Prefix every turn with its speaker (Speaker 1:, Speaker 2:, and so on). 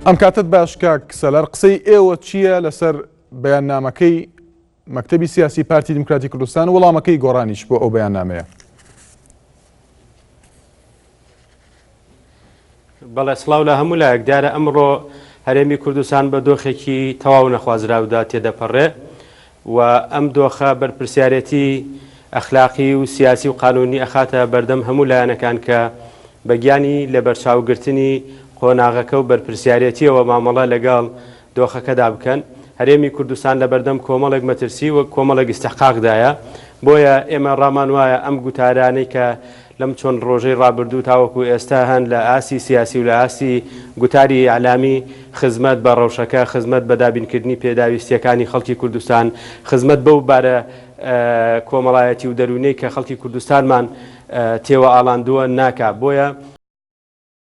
Speaker 1: ئەم کاتت باش کاک سەلار قسەی ئێوە چییە لەسەر بەیاننامەکەی مەکتەبی سیاسی پارتی دیموکراتی کوردستان و وەڵامەکەی گۆڕانیش بۆ ئەو بەیاننامەیە؟
Speaker 2: بەڵێ سڵاو لە هەموو لایەک دیارە ئەمڕۆ هەرێمی کوردستان بە دۆخێکی تەواو نەخوازراودا تێدەپەڕێ و ئەم دۆخە بەرپرسیارێتی ئەخلاقی و سیاسی و قانونی ئەخاتە بەردەم هەموو لایەنەکان کە بە گیانی لەبەرچاوگرتنی قۆناغەکە و بەرپرسیارێتیەوە مامەڵە لەگەڵ دۆخەکەدا بکەن. هەرێمی کوردستان لەبەردەم کۆمەڵێک مەترسی و کۆمەڵێک ئیستحقاقدایە، بۆیە ئێمە ڕامان وایە ئەم گوتارانەی کە لەم چۆن ڕۆژەی ڕابردوو تاوەکو ئێستا هەن لە ئاستی سیاسی و لە ئاستی گوتاری ئیعلامی خزمەت بە ڕەوشەکە، خزمەت بە دابینکردنی پێداویستییەکانی خەڵکی کوردستان، خزمەت بەو بارە کۆمەڵایەتی و دەروونیەی کە خەڵکی کوردستانمان تێوەئاڵاندووە ناکا. بۆیە.